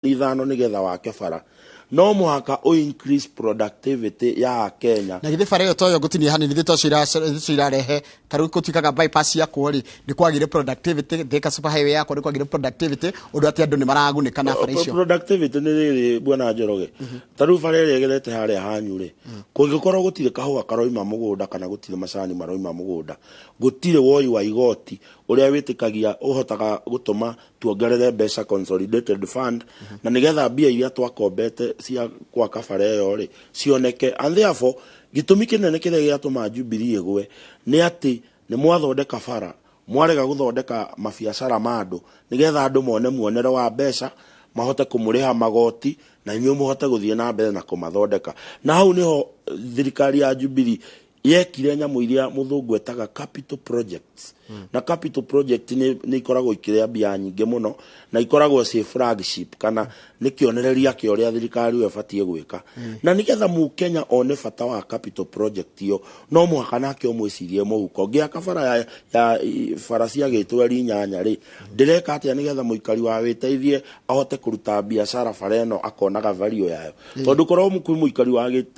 5 nĩgetha wake bara, no mũhaka ũ increase productivity ya Kenya. Na githĩ bara ĩyo toyo ngũtinia hanini, githĩ tocio irarehe ta rĩu gũtuĩkaga bypass yakwo rĩ, nĩ kwagire productivity? Thika super highway yakwo, nĩ kwagire productivity ũndũ atĩ andũ nĩ maragunĩka na bara icio? Productivity nĩ rĩrĩ, bwana Njoroge, ta rĩu bara ĩrĩa ĩgerete harĩa hanyu rĩ, kũngĩkorwo gũtirĩ kahũa karoima mũgũnda kana gũtirĩ macani maroima mũgũnda, gũtirĩ woi wa igoti ũrĩa wĩtĩkagia ũhotaga gũtũma tuongerere mbeca consolidated fund, na nĩgetha mbia iria twakombete cia gwaka bara ĩyo rĩ cioneke. And therefore gĩtũmi kĩnene kĩrĩa gĩatũma Jubilee ĩgwe nĩ atĩ nĩ mwathondeka bara, mwarega gũthondeka mabiacara ma andũ nĩgetha andũ mone muonere wa mbeca, mahote kũmũrĩha magoti na inyuĩ mũhote gũthiĩ na mbere na kũmathondeka. Na hau nĩho thirikari ya Jubilee yekire nyamũ iria mũthũngũ etaga capital projects. Na capital project nĩ ikoragwo ikĩrĩa mbia nyingĩ mũno na ikoragwo ciĩ flagship kana nĩ kĩonereria kĩa ũrĩa thirikari ĩyo ĩbatiĩ gwĩka. Na nĩgetha mũkenya one bata wa capital project ĩyo, no mũhaka nake ũmwĩcirie mũhuko. Ngĩaka bara ya bara cia gĩtweri 8 rĩ, ndĩreka atĩa nĩgetha mũikari wa wĩteithie ahote kũruta biacara bara ĩno akonaga value yayo? Tondũ korwo kwĩ mũikari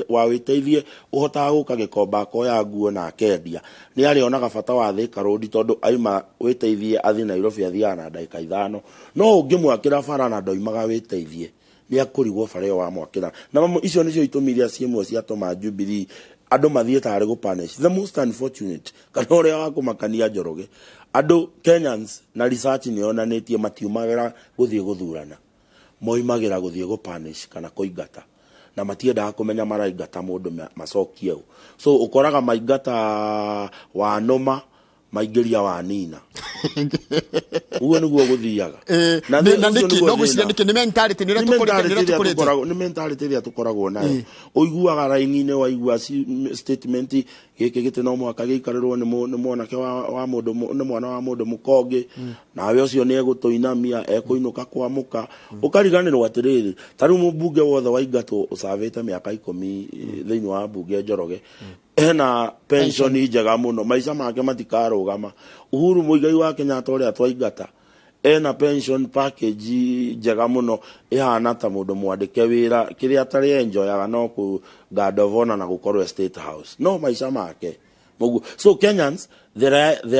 wa wĩteithie ũhotaga gũka Gĩkomba akoya nguo na akendia, nĩ arĩonaga bata wa Thika Road, tondũ aima wĩteithie athiĩ Nairobi athiaga na ndagĩka 5. No ũngĩmwakĩra bara na ndoimaga wĩteithie, nĩ akũrigwo bara ĩyo wamwakĩra. Na icio nĩcio itũmi iria ciĩmwe ciatũma Jubilee andũ mathiĩ tarĩ gũ punish. The most unfortunate kana ũrĩa wa kũmakania, Njoroge, andũ Kenyans, na research nĩ yonanĩtie, matiumagĩra gũthiĩ gũthurana, moimagĩra gũthiĩ gũ punish kana kũingata, na matiendaga kũmenya maraingata mũndũ macokie ũ. So ũkoraga maingata wanũma, maingĩria wanina. Ũguo nĩguo gũthiaga. Na na ũcio nĩkĩ nĩguo no gwĩciria thĩna. Nĩkĩ nĩ mentality nĩ ũrĩa Nĩ tũkũrĩte, nĩ ũrĩa mentality ĩrĩa tũkũrĩte. Nĩ mentality ĩrĩa tũkoragwo nayo. Ũiguaga raini-inĩ, waigua statement gĩkĩ gĩtĩ no mũhaka gĩikarĩrwo nĩ mwanake wa mũndũ nĩ mwana wa mũndũ mũkongĩ, nawe ũcio nĩ egũtũinamia, ekũinũka kwa mũka. Ũkariganĩrwo atĩrĩrĩ, ta rĩu mũmbunge wothe waingatwo ũcavĩte mĩaka 10 thĩinĩ wa mbunge, Njoroge, ena pension njega mũno, maica make matikarũgama. Uhuru Muigai wa Kenyatta ũrĩa twaingata ena pension package njega mũno, ĩhana ta mũndũ mwandĩke wĩra. Kĩrĩa atarĩ enjoyaga no kũ guard of honor na gũkorwo State House, no maica make mũguo. So Kenyans, they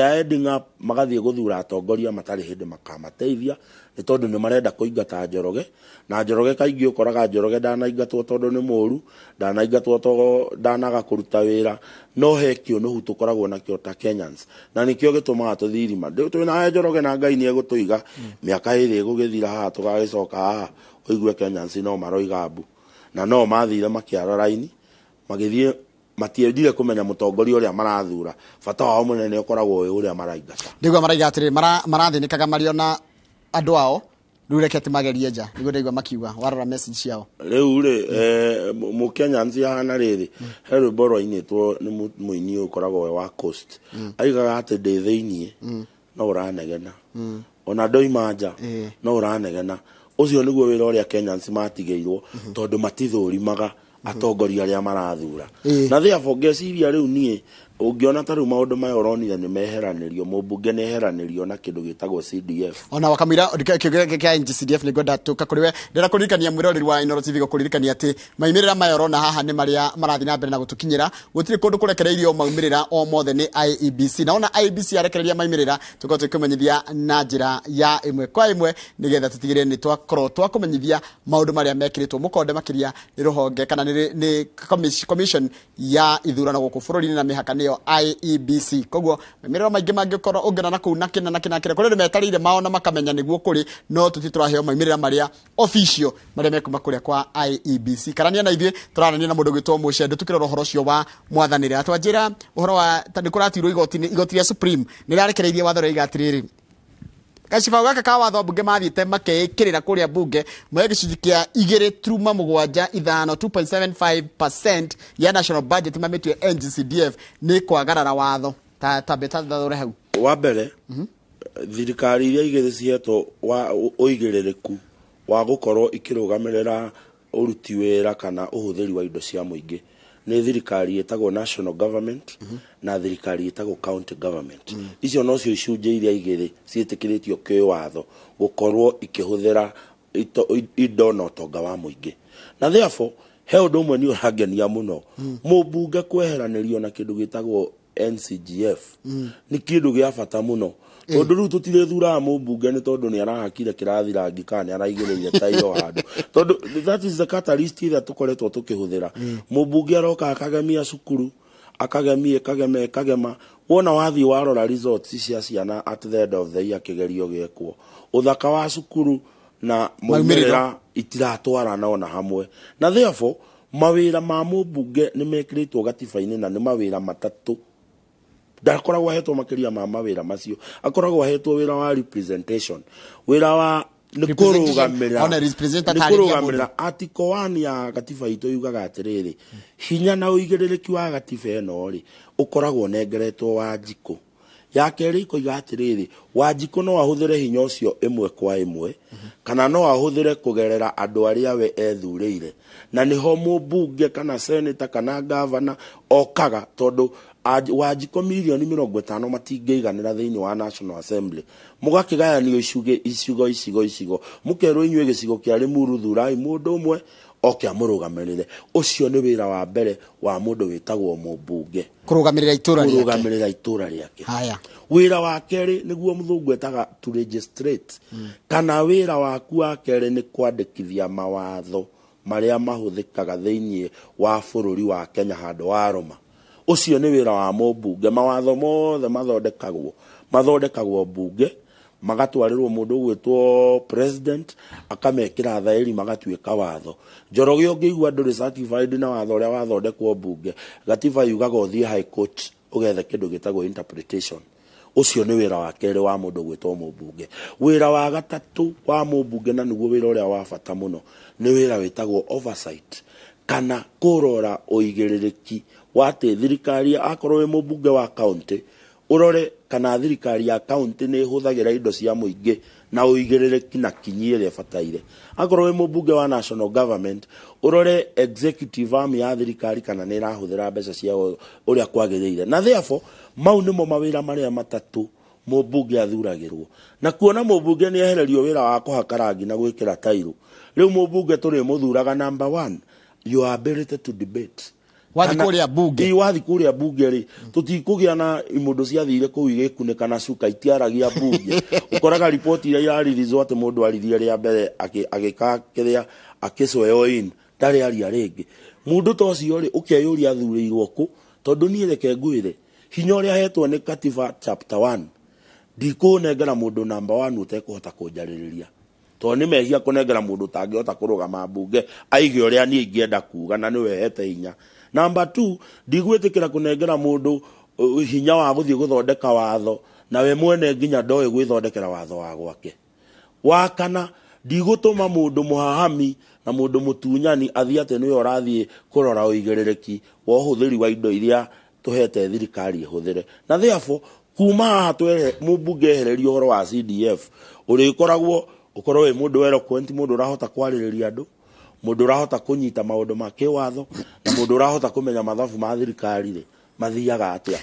are ending up magathiĩ gũthura atongoria matarĩ hĩndĩ makamateithia, nĩ tondũ nĩ marenda kũingata Njoroge. Na Njoroge kaingĩ ũkoraga Njoroge ndanaingatwo tondũ nĩ mũru, ndanaingatwo tondũ ndanaga kũruta wĩra, no he kĩũnũhu tũkoragwo nakĩo ta Kenyans, na nĩkĩo gĩtũmaga tũthiĩ irima. Twĩnawe Njoroge, na Ngai nĩ egũtũiga mĩaka 2 ĩgũgĩthira haha, tũgagĩcoka haha ũigue Kenyans no maroiga mbu na no mathire makĩara raini magĩthiĩ. Matiendire kũmenya mũtongoria ũrĩa marathura, bata wao mũnene ũkoragwo wĩ ũrĩa maraingata. Ndiguo maraiga atĩrĩ, marathĩnĩkaga marĩ ona andũ ao, rĩu reke atĩ magerie nja. Nĩguo ndaigua makiuga warora message ciao. Rĩu rĩ, mũkenyans ahana rĩrĩ, he rwĩmbo rwainĩtwo nĩ mũini ũyũ ũkoragwo wĩ wa Coast, aigaga atĩ ndĩ thĩiniĩ no ũranegena, ona ndoima nja no ũranegena. Ũcio nĩguo wĩra ũrĩa Kenyans matigĩirwo, tondũ matithũrimaga atongoria arĩa marathura. Na therefore ngeciria rĩu niĩ ũngĩona ta rĩu maũndũ maya ũronire nĩ meheranĩrio, mũmbunge nĩ eheranĩrio na kĩndũ gĩtagwo CDF. Ona wakamwira kĩũria kĩa NGCDF, nĩ ngwenda tũka kũrĩ we. Ndĩrenda kũririkania mwĩroreri wa Inooro TV, gũkũririkania atĩ maumĩrĩra maya ũrona haha nĩ marĩa marathiĩ na mbere na gũtũkinyĩra. Gũtirĩ kũndũ kũrekereirio maumĩrĩra o mothe nĩ IEBC, na ona IEBC yarekereria maumĩrĩra, tũkorwo tũkĩmenyithia na njĩra ya ĩmwe kwa ĩmwe, nĩgetha tũtigĩrĩre nĩ twakorwo twakũmenyithia maũndũ marĩa mekĩrĩtwo mũkonde makĩria nĩ rũhonge kana nĩ commission ya ithurano gũkũ bũrũri-inĩ na mĩhaka, nĩyo IEBC. Koguo maumĩrĩra maingĩ mangĩkorwo ũngĩona na kũu na kĩna na kĩna kĩna kũrĩ andũ metarĩire mao na makamenya nĩguo kũrĩ, no tũtirĩ tũraheo maumĩrĩra marĩa official marĩa mekuma kũrĩa kwa IEBC. Karania na ithuĩ, tũrarania na mũndũ gwĩtwo Mũcendo, tukĩrora ũhoro ũcio wa mwathanĩre. Atwanjĩra ũhoro wa ta nĩ kũratirwo igoti-inĩ, igoti rĩa Supreme nĩ rĩrarekereirie watho rĩaiga atĩrĩrĩ, gacibao gaka ka watho mbunge mathiĩte makeĩkĩrĩra kũrĩa mbunge moe gĩcunjĩ kĩa 2.75, 2.75% ya national budget mamĩtue NGCDF, nĩ kwagarara watho. Ta tambe tathathũre hau. Wa mbere, thirikari iria igĩrĩ cihetwo wa ũigĩrĩrĩku wa gũkorwo ikĩrũgamĩrĩra ũruti wĩra kana ũhũthĩri wa indo cia mũingĩ nĩ thirikari ĩtagwo national government na thirikari ĩtagwo county government. Icio nocio icunjĩ iria igĩrĩ ciĩtĩkĩrĩtio kĩwatho gũkorwo ikĩhũthĩra. indo na ũtonga wa mũingĩ. Na therefore he ũndũ ũmwe nĩ ũrangenia mũno, mũmbunge kweheranĩrio na kĩndũ gĩtagwo NCGF nĩ kĩndũ gĩa bata mũno, tondũ rĩu tũtirĩthuraga mũmbunge nĩ tondũ nĩ arahakire kĩrathi rangi kana nĩ araigĩrĩire tairo handũ, tondũ that is the catalyst ĩrĩa tũkoretwo tũkĩhũthĩra. Mũmbunge aroka akagemia cukuru, akagemia, ĩkagema, ĩkagema. Wona wathiĩ warora results cia ciana at the end of the year, kĩgerio gĩekwo, ũthaka wa cukuru na maumĩrĩra itiratwarana ona hamwe. Na therefore mawĩra ma mũmbunge nĩ mekĩrĩtwo gatiba-inĩ, na nĩ mawĩra matatũ. Ndakoragwo ahetwo makĩria ma mawĩra macio. Akoragwo ahetwo wĩra wa representation, wĩra wa nĩ Representation. kũrũgamĩrĩra. Ona represent Nĩ atarĩria. Kũrũgamĩrĩra. Article 1 ya gatiba itũ yugaga atĩrĩrĩ, hinya na ũigĩrĩrĩki wa gatiba ĩno rĩ, ũkoragwo ũnengeretwo Wanjikũ. Ya kerĩ ikoiga atĩrĩrĩ, Wanjikũ no ahũthĩre hinya ũcio ĩmwe kwa ĩmwe kana no ahũthĩre kũgerera andũ arĩa we ethurĩire, na nĩho mũmbunge kana senator kana gavana okaga, tondũ Wanjikũ mirioni 50 matingĩiganĩra thĩinĩ wa National Assembly. Mũgakĩgayanio icugĩ, icigo, icigo, icigo, mũkerwo inyuĩ gĩcigo kĩa Limuru thurai mũndũ ũmwe oke amũrũgamĩrĩre. Ũcio nĩ wĩra wa mbere wa mũndũ wĩtagwo mũmbunge. Kũrũgamĩrĩra itũra rĩake. Kũrũgamĩrĩra itũra rĩake. Haya. Wĩra wa kerĩ nĩguo mũthũngũ etaga to legislate, kana wĩra waku wa kerĩ nĩ kwandĩkithia mawatho marĩa mahũthĩkaga thĩinĩ wa bũrũri wa Kenya handũ wa rũma. Ũcio nĩ wĩra wa mũmbunge. Mawatho mothe mathondekagwo mbunge, magatwarĩrwo mũndũ ũgwĩtwo president, akamekĩra thaĩri, magatuĩka watho. Njoroge, ũngĩigua ndũrĩ certified na watho ũrĩa wathondekwo mbunge, gatiba yugaga ũthiĩ High Court ũgethe kĩndũ gĩtagwo interpretation. Ũcio nĩ wĩra wa kerĩ wa mũndũ gwĩtwo mũmbunge. Wĩra wa gatatũ wa mũmbunge, na nĩguo wĩra ũrĩa wa bata mũno, nĩ wĩra wĩtagwo oversight, kana kũrora ũigĩrĩrĩki wa atĩ thirikari, akorwo wĩ mũmbunge wa county, ũrore kana thirikari ya county nĩ ĩhũthagĩra indo cia mũingĩ na ũigĩrĩrĩki na kinyi ĩrĩa ĩbataire. Akorwo wĩ mũmbunge wa national government, ũrore executive arm ya thirikari kana nĩ ĩrahũthĩra mbeca cia ũrĩa kwagĩrĩire. Na therefore mau nĩmo mawĩra marĩa matatũ mũmbunge athuragĩrwo. Na kuona mũmbunge nĩ ehererio wĩra wa kũhaka rangi na gwĩkĩra tairũ, rĩu mũmbunge tũrĩmũthuraga, number one, your ability to debate. Wathiĩ kũrĩa bunge. Ĩ, wathiĩ kũrĩa bunge rĩ, tũtikũgĩa na imũndũ ciathire kũu igĩkunĩka na cuka itiaragia bunge. Ũkoraga riboti iria iraririzwo atĩ mũndũ aririe rĩa mbere agĩka kĩrĩa akĩswear in, ndarĩ aria rĩngĩ. Mũndũ ta ũcio rĩ, ũkeyũria athurĩirwo kũ? Tondũ niĩ reke ngwĩre, hinya ũrĩa ahetwo nĩ katiba chapter 1, ndikũnengera mũndũ number 1 ũtekũhota kũnjarĩrĩria, tondũ nĩ mehia kũnengera mũndũ ũtangĩhota kũrũgama mbunge aige ũrĩa niĩ ingĩenda kuga, na nĩwe hete hinya. Number 2, ndigwĩtĩkĩra kũnengera mũndũ hinya wa gũthiĩ gũthondeka watho na we mwene nginya ndoĩ gwĩthondekera watho wa gwake. Wa kana, ndigũtũma mũndũ mũhahami na mũndũ mũtunyani athiĩ atĩ nĩwe ũrathiĩ kũrora ũigĩrĩrĩki wa ũhũthĩri wa indo iria tũhete thirikari ĩhũthĩre. Na therefore kuma haha twere mũmbunge ehererio ũhoro wa CDF, ũrĩkoragwo ũkorwo wĩ mũndũ eloquent, mũndũ ũrahota kwarĩrĩria andũ, mũndũ ũrahota kũnyita maũndũ ma kĩwatho, na mũndũ ũrahota kũmenya mathabu ma thirikari rĩ mathiaga atĩa.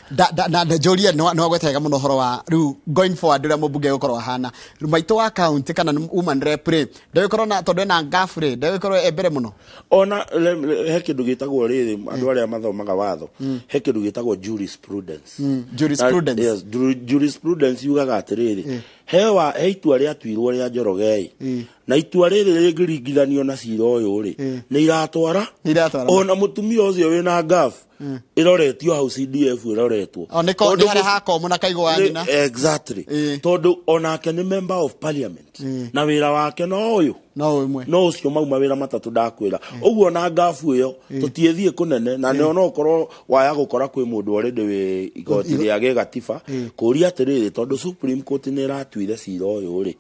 Na njũrie, nĩ wagweta wega mũno ũhoro wa rĩu going forward ũrĩa mũmbunge egũkorwo ahana. Rĩu maitũ wa county kana nĩ woman rep rĩ, ndegũkorwo na, tondũ ena ngabu rĩ, ndegũkorwo e mbere mũno. Ona he kĩndũ gĩtagwo rĩrĩ, andũ arĩa mathomaga watho, he kĩndũ gĩtagwo jurisprudence. Jurisprudence. Yes, jurisprudence yugaga atĩrĩrĩ, he itua rĩatuirwo rĩa Njoroge, na itua rĩrĩ rĩngĩringithanio na cira ũyũ rĩ, nĩ iratwara. Nĩ iratwarana. Ona mũtumia ũcio wĩna ngabu ĩroretio hau CDF ĩroretwo. O nĩko Tondũ nĩ harĩa hakomũ na kaigũ wa nyina. Exactly, tondũ onake nĩ member of parliament na wĩra wake no ũyũ. No ĩmwe. No ũcio mau mawĩra matatũ ndakwĩra ũguo. Na ngabu ĩyo tũtiĩthiĩ kũnene, na nĩ ona ũkorwo waya gũkora kwĩ mũndũ already wĩ igoti rĩa gĩgatiba kũria atĩrĩrĩ, tondũ Supreme Court nĩ ĩratuire cira ũyũ rĩ,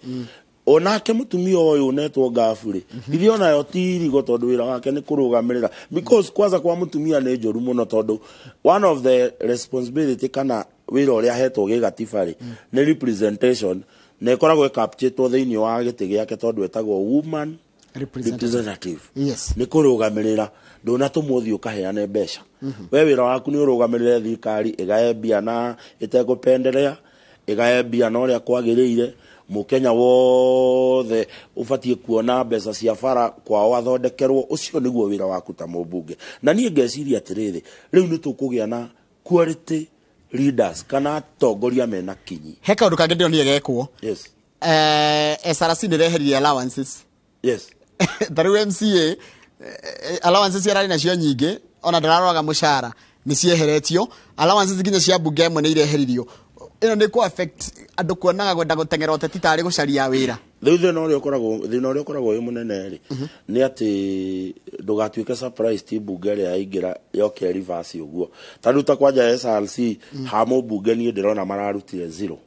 onake mũtumia ũyũ unetwo ngabu rĩ, ithuĩ onayo ti irigo, tondũ wĩra wake nĩ kũrũgamĩrĩra. Because kwanza kwa mũtumia nĩ njũru mũno, tondũ one of the responsibility kana wĩra ũrĩa ahetwo gĩgatiba rĩ nĩ representation, na ĩkoragwo ĩkapchĩtwo thĩinĩ wa gĩtĩ gĩake, tondũ ĩtagwo woman representative. Representative. Yes. Nĩ kũrũgamĩrĩra. Ndũnatũmwo ũthiĩ ũkaheane mbeca. We wĩra waku nĩ ũrũgamĩrĩre thirikari ĩgae mbia na ĩtegũpenderea, ĩgae mbia na ũrĩa kwagĩrĩire. Mũkenya wothe ũbatiĩ kuona mbeca cia bara kwao athondekerwo. Ũcio nĩguo wĩra waku ta mũmbunge. Na niĩ ngeciria atĩrĩrĩ, rĩu nĩ tũkũgĩa na quality leaders kana atongoria mena kinyi. He kaũndũ kangĩ ndĩronire gekwo. Yes. SRC nĩ reheririe allowances. Yes. Ta rĩu MCA, allowances ararĩ nacio nyingĩ, ona ndararoraga mũcara, nĩ cieheretio. Allowances nginya cia mbunge ĩmwe nĩ ireheririo. Ĩno nĩ kũ affect andũ kuonaga kwenda gũteng'era ũteti tarĩ gũcaria wĩra. Rĩu thĩna ũrĩa ũkoragwo wĩ mũnene rĩ, nĩ atĩ ndũgatuĩke surprise ti mbunge ĩrĩa yaingĩra yoke reverse ũguo. Ta rĩu ta kwanja SRC ha mũmbunge, niĩ ndĩrona mararutire zero,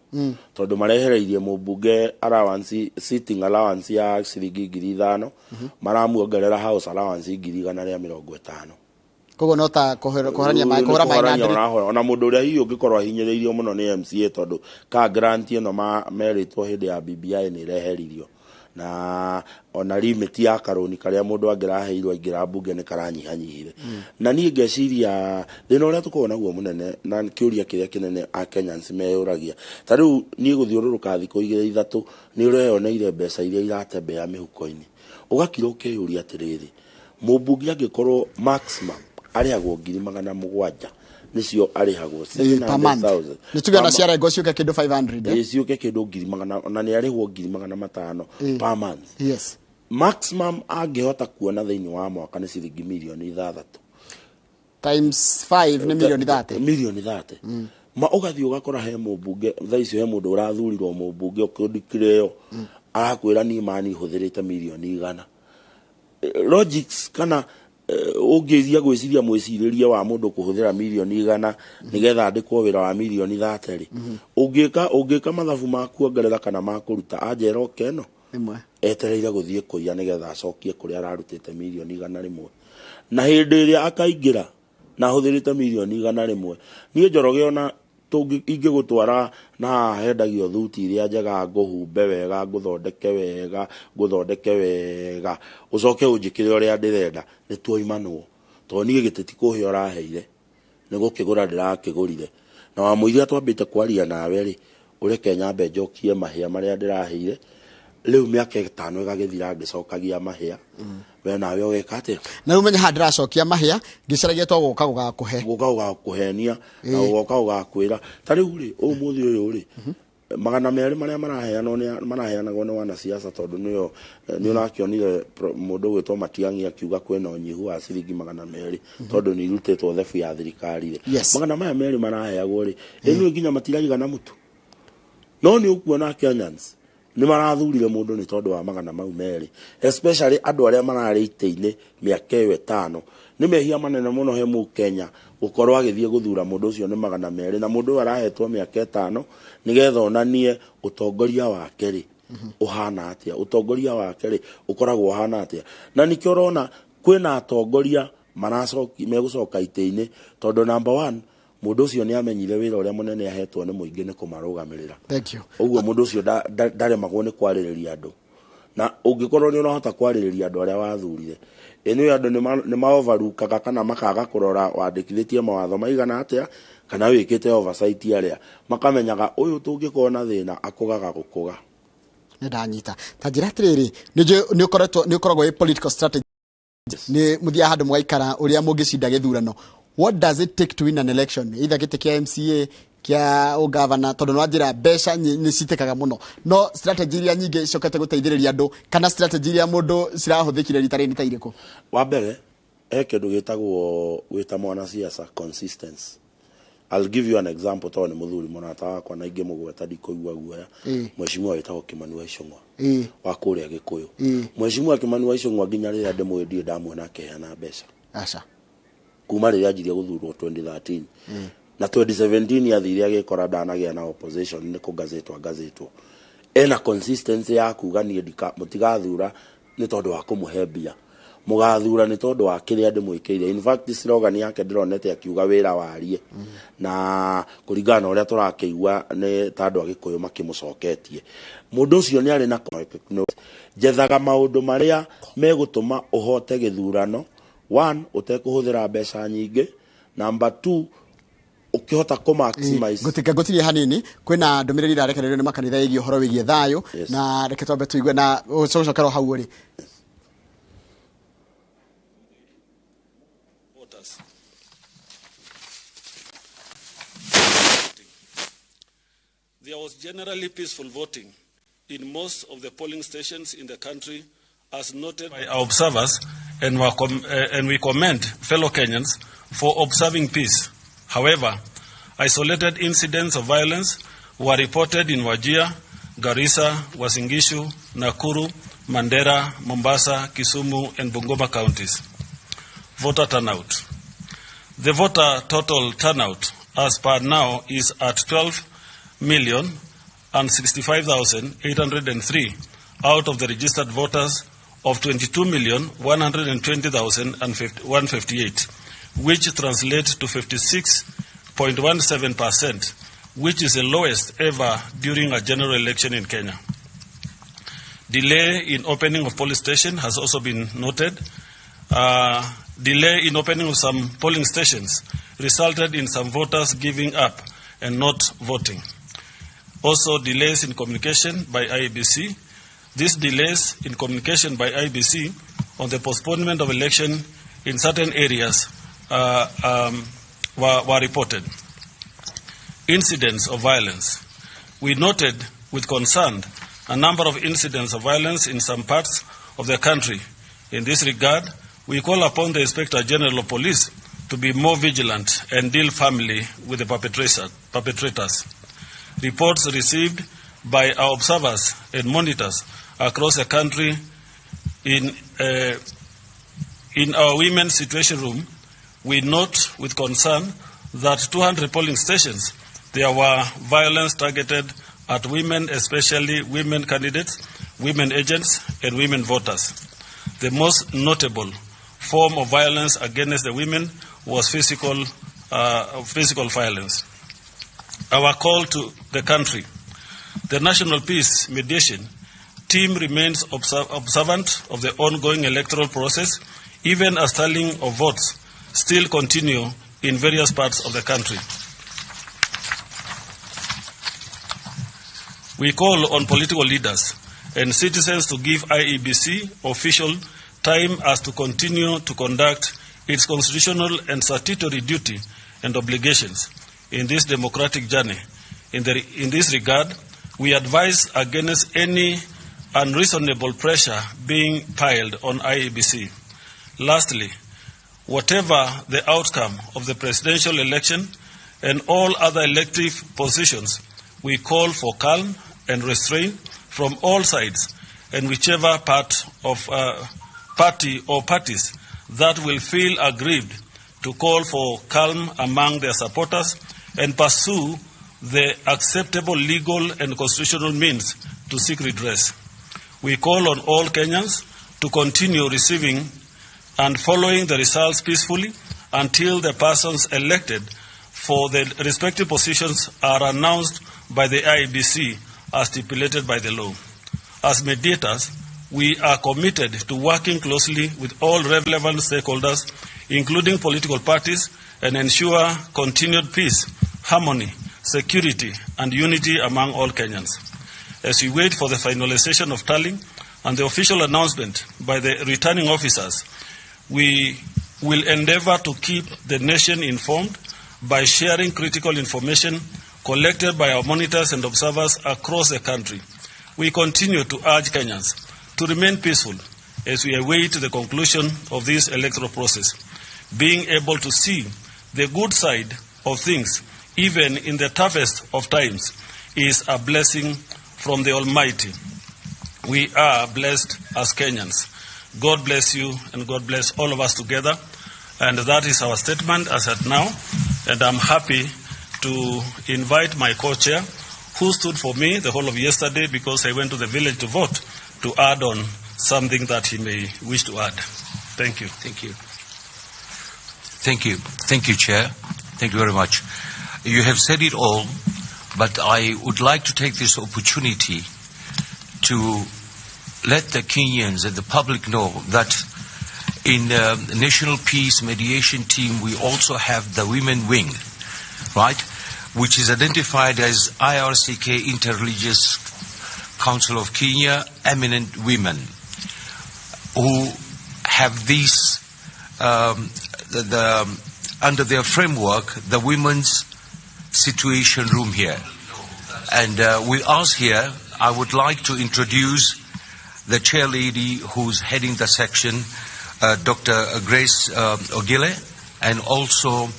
tondũ marehereirie mũmbunge allowance, sitting allowance ya ciringi 5,000, maramuongerera house allowance 150,000. Koguo no ta kũhorania maĩ, kũhũra maĩ na Kũhorania ndĩrĩ. Ũrahora. Ona mũndũ ũrĩa hihi ũngĩkorwo ahinyĩrĩirio mũno nĩ MCA, tondũ ka grant ĩno merĩtwo hĩndĩ ya BBI nĩ ĩreheririo, na ona limit ya karũni karĩa mũndũ angĩraheirwo aingĩra mbunge nĩ karanyihanyihire. Na niĩ ngeciria thĩna ũrĩa tũkoragwo naguo mũnene na kĩũria kĩrĩa kĩnene a Kenyans meyũragia, ta rĩu niĩ gũthiũrũrũka thikũ igĩrĩ ithatũ, nĩ ũreyoneire mbeca iria iratembea mĩhuko-inĩ, ũgakira ũkeyũria atĩrĩrĩ, mũmbunge angĩkorwo maximum arĩhagwo 700,000, nĩcio arĩhagwo Per month. 700,000. Nĩ tuge ona ciarengwo ciũke kĩndũ 500, eh? Ĩ, ciũke kĩndũ ngiri magana, ona nĩ arĩhwo 500,000 per month. Maximum angĩhota kuona thĩinĩ wa mwaka nĩ ciringi 6 mirioni. Times 5 nĩ mirioni 30. Mirioni 30. Ma ũgathiĩ ũgakora he mũmbunge thaa icio, he mũndũ ũrathurirwo mũmbunge ũkĩndikireo, arakwĩra niĩ mani hũthĩrĩte 100 mirioni. Logics kana ũngĩthia gwĩciria mwĩcirĩrie wa mũndũ kũhũthĩra 100 mirioni nĩgetha andĩkwo wĩra wa 30 mirioni rĩ, ũngĩka mathabu ma kuongerera kana ma kũruta, anjera oke ĩno Ĩmwe. Etereire gũthiĩ kũiya nĩgetha acokie kũrĩa ararutĩte 100 mirioni. Na hĩndĩ ĩrĩa akaingĩra na ahũthĩrĩte 100 mirioni, niĩ Njoroge, ona ingĩgũtwara na haha hendagio thuti iria njega, ngũhumbe wega, ngũthondeke wega, ngũthondeke wega, ũcoke ũnjĩkĩre ũrĩa ndĩrenda, nĩ tuoimanwo, tondũ niĩ gĩtĩ ti kũhe ũraheire, nĩ gũkĩgũra ndĩrakĩgũrire. Na wamũiria twambĩte kwaria nawe rĩ, ũreke nyambe njokie mahĩa marĩa ndĩraheire. Rĩu mĩaka 5 ĩgagĩthira ngĩcokagia mahĩa, we nawe ũgeka atĩa? Na rĩu menye haha ndĩracokia mahĩa ngĩcaragia to gũka gũgakũhe. Gũka gũgakũhenia na gũgoka gũgakwĩra. Ta rĩu rĩ, ũmũthĩ ũyũ rĩ, 200 marĩa maraheanwo maraheanagwo nĩ wanasiasa, tondũ nĩyo nĩ ũrakĩonire mũndũ ũgwĩtwo Matiang'i akiuga kwĩna ũnyihu wa ciringi 200 tondũ nĩ irutĩtwo thebu ya thirikari rĩ. Magana maya merĩ maraheagwo rĩ, ĩnĩ nginya matiraigana mũtu. No nĩ ũkuona Kenyans nĩ marathurire mũndũ nĩ tondũ wa magana mau merĩ, especially andũ arĩa mararĩ itĩ-inĩ mĩaka ĩyo 5. Nĩ mehia manene mũno he mũkenya gũkorwo agĩthiĩ gũthura mũndũ ũcio nĩ 200, na mũndũ ũyũ arahetwo mĩaka 5 nĩgetha onanie ũtongoria wake rĩ ũhana atĩa, ũtongoria wake rĩ ũkoragwo ũhana atĩa. Na nĩkĩo ũrona kwĩna atongoria maracoki megũcoka itĩ-inĩ, tondũ number one, mũndũ ũcio nĩ amenyire wĩra ũrĩa mũnene ahetwo nĩ mũingĩ nĩ kũmarũgamĩrĩra. Thank you. Ũguo mũndũ ũcio ndaremagwo nĩ kwarĩrĩria andũ, na ũngĩkorwo nĩ ũrahota kwarĩrĩria andũ arĩa wathurire, ĩnĩ andũ nĩ maovarukaga kana makaga kũrora wandĩkithĩtie mawatho maigana atĩa kana wĩkĩte oversight, arĩa makamenyaga ũyũ tũngĩkorwo na thĩna akũgaga gũkũga. Nĩ ndanyita. Ta njĩra atĩrĩrĩ, nĩ njũĩ nĩ ũkoretwo, nĩ ũkoragwo wĩ political strategy, nĩ mũthiaga handũ mũgaikara ũrĩa mũngĩcinda gĩthurano. What does it take to win an election, either gĩtĩ kĩa MCA, kĩa ũgavana? Tondũ nĩ wanjĩra mbeca nĩ citĩkaga mũno, no strategy iria nyingĩ cicokete gũteithĩrĩria andũ kana strategy iria mũndũ cirahũthĩkire rita rĩrĩ nĩ ta irĩkũ? Wa mbere, he kĩndũ gĩtagwo wĩta mwanasiasa consistency. I'll give you an example, tondũ nĩ mũthuri mũrata wakwa na ingĩmũgweta ndikũigua guoya. Mheshimiwa wĩtagwo Kimani wa Ichung'wa wa kũrĩa Gĩkũyũ. Mheshimiwa Kimani wa Ichung'wa, nginya rĩrĩa ndĩmũĩ, ndirĩ ndamuona akĩheana mbeca Aca. Kuma rĩrĩa anjirie gũthurwo 2013 na 2017, athire agĩkora ndanagĩa na opposition, nĩ kũgazĩtwo agazĩtwo. Ena consistency ya kuga niĩ mũtigathura nĩ tondũ wa kũmũhe mbia, mũgathura nĩ tondũ wa kĩrĩa ndĩmwĩkĩire. In fact, slogan yake ndĩronete akiuga wĩra warie, na kũringana na ũrĩa tũrakĩigua nĩ ta andũ a Gĩkũyũ makĩmũcoketie, mũndũ ũcio nĩ arĩ na njethaga maũndũ marĩa megũtũma ũhote gĩthurano. One, ũtekũhũthĩra mbeca nyingĩ. Number two, Ũkĩhota kũ maximize. Ngũtirie hanini, kwĩna ndũmĩrĩri irarekererio nĩ makanitha ĩgiĩ ũhoro wĩgiĩ thayũ. Yes. Na reke twambe tũigue na ũcokera hau ũrĩ. Voters. There was generally peaceful voting in most of the polling stations in the country, as noted by our observers, and we commend fellow Kenyans for observing peace. However, isolated incidents of violence were reported in Wajir, Garissa, Uasin Gishu, Nakuru, Mandera, Mombasa, Kisumu, and Bungoma counties. Voter turnout. The voter total turnout as per now is at 12,065,803 out of the registered voters of 22,120,158, which translates to 56.17%, which is the lowest ever during a general election in Kenya. Delay in opening of polling station has also been noted. Delay in opening of some polling stations resulted in some voters giving up and not voting. Also, delays in communication by IEBC. These delays in communication by IEBC on the postponement of election in certain areas were reported. Incidents of violence. We noted with concern a number of incidents of violence in some parts of the country. In this regard, we call upon the Inspector General of Police to be more vigilant and deal firmly with the perpetrators. Reports received by our observers and monitors across the country in our women's situation room, we note with concern that 200 polling stations, there were violence targeted at women, especially women candidates, women agents, and women voters. The most notable form of violence against the women was physical violence. Our call to the country. The National Peace Mediation Team remains observant of the ongoing electoral process, even as tallying of votes still continue in various parts of the country. We call on political leaders and citizens to give IEBC official time as to continue to conduct its constitutional and statutory duty and obligations in this democratic journey. In this regard, we advise against any unreasonable pressure being piled on IEBC. Lastly, whatever the outcome of the presidential election and all other elective positions, we call for calm and restraint from all sides and whichever part of party or parties that will feel aggrieved to call for calm among their supporters and pursue the acceptable legal and constitutional means to seek redress. We call on all Kenyans to continue receiving and following the results peacefully until the persons elected for the respective positions are announced by the IEBC as stipulated by the law. As mediators, we are committed to working closely with all relevant stakeholders, including political parties, and ensure continued peace, harmony, security, and unity among all Kenyans. As we wait for the finalization of tallying and the official announcement by the returning officers, we will endeavor to keep the nation informed by sharing critical information collected by our monitors and observers across the country. We continue to urge Kenyans to remain peaceful as we await the conclusion of this electoral process. Being able to see the good side of things, even in the toughest of times, is a blessing from the Almighty. We are blessed as Kenyans. God bless you and God bless all of us together. And that is our statement as at now. And I'm happy to invite my co-chair, who stood for me the whole of yesterday because I went to the village to vote, to add on something that he may wish to add. Thank you. Thank you. Thank you. Thank you, Chair. Thank you very much. You have said it all, but I would like to take this opportunity to let the Kenyans and the public know that in the National Peace Mediation Team, we also have the women wing. right, which is identified as IRCK Interreligious Council of Kenya Eminent Women, who have this, under their framework, the women's situation room here. And with us here, I would like to introduce the chair lady who's heading the section, Dr. Grace Ogile, and also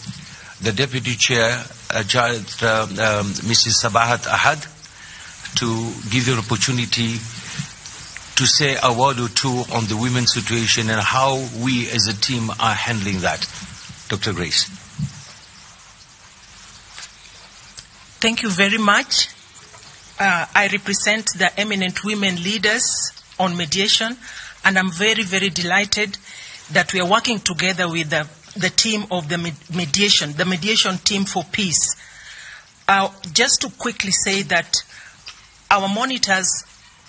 the deputy chair, Mrs. Sabahat Ahad, to give you an opportunity to say a word or two on the women's situation and how we as a team are handling that. Dr. Grace. Thank you very much. I represent the eminent women leaders on mediation, and I'm very, very delighted that we are working together with the team of the mediation, the mediation team for peace. Just to quickly say that our monitors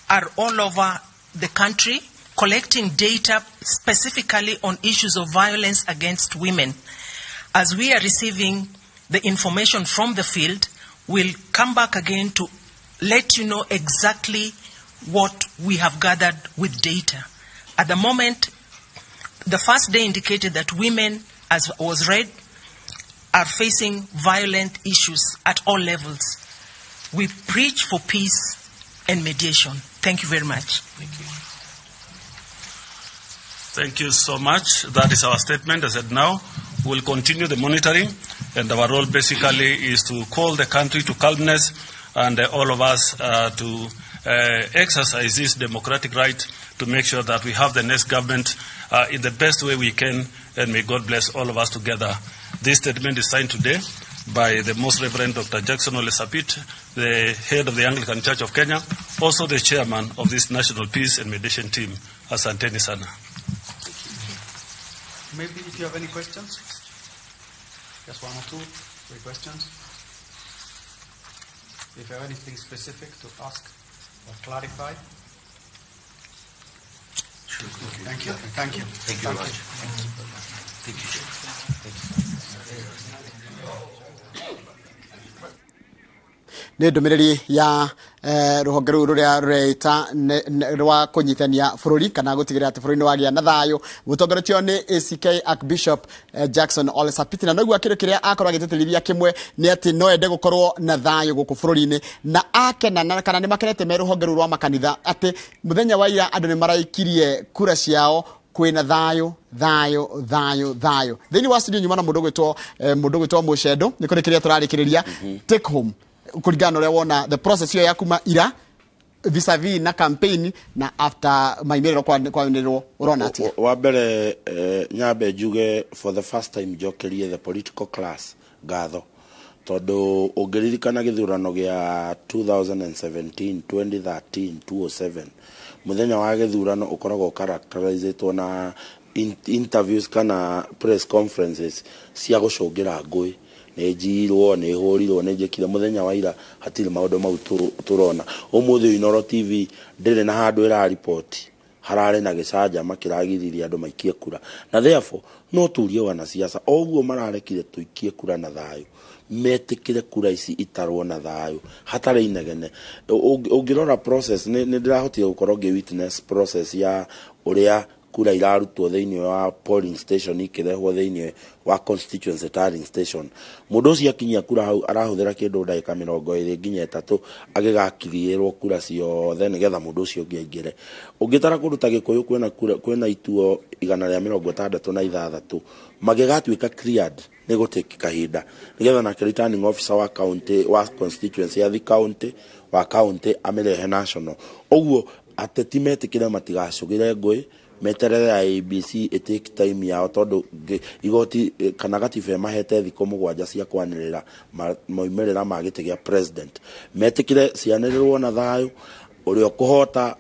are all over the country collecting data specifically on issues of violence against women. As we are receiving the information from the field, we'll come back again to let you know exactly what we have gathered with data. At the moment, the first day indicated that women, as was read, are facing violent issues at all levels. We preach for peace and mediation. Thank you very much. Thank you. Thank you so much. That is our statement. As at now, we'll continue the monitoring, and our role basically is to call the country to calmness and all of us to exercise this democratic right to make sure that we have the next government in the best way we can, and may God bless all of us together. This statement is signed today by the Most Reverend Dr. Jackson Ole Sapit, the head of the Anglican Church of Kenya, also the chairman of this National Peace and Mediation Team. Asanteni sana. Maybe if you have any questions, just one or two, three questions. If you have anything specific to ask or clarify. Sure. Thank you. Thank you. Thank you very much. Thank you. Thank you. Nä ndå mä rä ri ya rũhonge rũu rũrĩa rũreita rwa kũnyitania bũrũri kana gũtigĩrĩra atĩ bũrũri nĩ wagĩa na thayũ mũtongoretio nĩ ACK Archbishop Jackson Ole Sapit, na noguo kĩndũ kĩrĩa akorwo agĩtĩtĩrithia kĩmwe nĩ atĩ no ende gũkorwo na thayũ gũkũ bũrũri-inĩ, na akena kana nĩ makenete me rũhonge rũu rwa makanitha atĩ mũthenya wa ira andũ nĩ maraikirie kura ciao kwĩna thayũ thayũ thayũ thayũ. Thĩinĩ wa studio nyuma na mũndũ gwĩtwo Mũcendo nĩ kũrĩ kĩrĩa tũrarĩkĩrĩria take home kuringana na ũrĩa wona the process iyo ya kuma ira vis-a-vis na campaign na after maimĩrĩro kwanĩrĩrwo ũrona atĩa? Wa mbere nyambe njuge for the first time njokerie the political class ngatho, tondũ ũngĩririkana gĩthurano gĩa 2017 2013 2007 mũthenya wa gĩthurano ũkoragwo characterized na interviews kana press conferences cia gũcũngĩra ngũĩ, nĩ njirwo nĩ hũrirwo nĩ njĩkire. Mũthenya wa ira hatirĩ maũndũ mau tũrona. Ũmũthĩ Inooro TV ndĩrĩ na handũ ĩraripoti hararĩ na gĩcanjama kĩragiririe andũ maikie kura, na therefore no turie wanasiasa o ũguo mararekire tũikie kura na thayũ, metĩkĩre kura ici itarwo na thayũ hatarĩ inegene. Ũngĩrora process nĩ ndĩrahotire gũkorwo ngĩ witness process ya ũrĩa kura irarutwo thĩinĩ wa polling station ikĩrehwo thĩinĩ wa constituency tallying station. Mũndũ ũcio akinyia kura hau arahũthĩra kĩndũ ndagĩka 23 nginya 3 agĩgakiriĩrwo kura ciothe nĩgetha mũndũ ũcio ũngĩ aingĩre. Ũngĩtara kũndũ ta Gĩkũyũ kwĩna kura kwĩna ituo 166 magĩgatuĩka cleared nĩ gũtĩki kahinda nĩgetha nake returning officer wa county wa constituency ya the county wa county amĩrehe national. Ũguo ateti metĩkĩre matigacũgĩre ngũĩ, meterere IEBC ĩtake time yao tondũ igoti kana gatiba ĩmahete thikũ 7 cia kwanĩrĩra maumĩrĩra ma gĩtĩ gĩa president. Metĩkĩre cianĩrĩrwo na thayũ, ũrĩa ũkũhota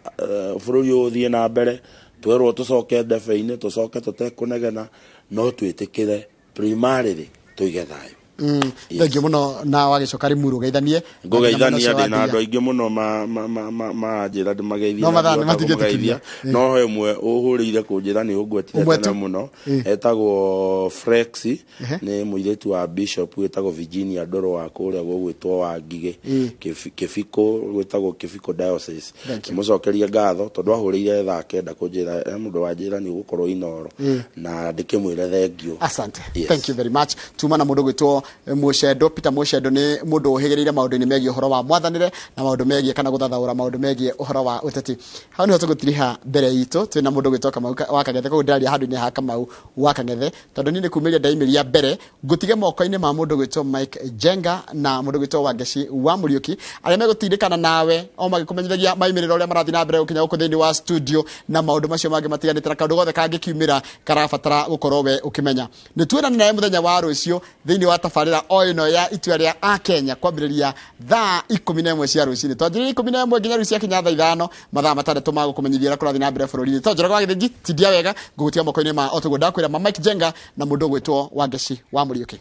bũrũri ũyũ ũthiĩ na mbere, twerwo tũcoke ndebe-inĩ tũcoke tũtekũnegena, no twĩtĩkĩre primarily tũige thayũ. Thank you muno na wagĩcoka Limuru geithanie. Ngũgeithania ndĩ na andũ aingĩ mũno maranjĩra ndĩmageithie. No na mathaa ndingĩhota nĩmatingĩtĩkĩria. kũmageithia. No he ũmwe ũhũrĩire kũnjĩra nĩ ũngwetire Ũmwe tene tu? mũno, etagwo Frexy, nĩ mũirĩtu wa bishop wĩtagwo Virginia Ndoro wa kũrĩa gũgwĩtwo wa Ngigĩ, Kĩbiko, gwĩtagwo Kĩbiko Diocese. Thank you. Mũcokerie ngatho tondũ ahũrĩire thaa 9 kũnjĩra he mũndũ wanjĩra nĩ ũgũkorwo Inoro na ndĩkĩmwĩre thengiũ. Asante. Yes. Thank you very much. Tuma na mũndũ gwĩtwo Mucendo, Peter Mucendo nĩ mũndũ ũhĩgĩrĩire maũndũ-inĩ megiĩ ũhoro wa mwathanĩre na maũndũ megiĩ kana gũthathaũra maũndũ megiĩ ũhoro wa ũteti. Hau nĩho tũgũtiriha mbere itũ twĩna mũndũ gwĩtwo Kamau wa Kang'ethe, koguo ndĩraria handũ-inĩ ha Kamau wa Kang'ethe tondũ niĩ nĩ kumĩria ndaimĩria mbere ngũtige moko-inĩ ma mũndũ gwĩtwo Mike Jenga na mũndũ gwĩtwo Wangeci wa Mũriũki arĩa megũtindĩkana nawe o magĩkũmenyithagia maimĩrĩro ũrĩa marathiĩ na mbere gũkinya gũkũ thĩinĩ wa studio na maũndũ macio mangĩ matiganĩte na kaũndũ gothe kangĩkiumĩra karabatara gũkorwo we ũkĩmenya. Nĩ tuonane nawe mũthenya wa rũciũ thĩinĩ wa tabarĩra o ĩno ya itua rĩa Akenya kwambĩrĩria thaa 11 cia rũcinĩ, twanjĩrĩria 11 nginya rĩu ciakinya thaa 5, mathaa 6 ma gũkũmenyithia ũrĩa kũrathiĩ na mbere bũrũri-inĩ. To Njoroge wa Gĩthĩnji tindia wega, ngũgũtiga moko-inĩ ma o toguo ndakwĩra ma Mike Jenga na mũndũ ũgwĩtwo Wangeci wa Mũriũki.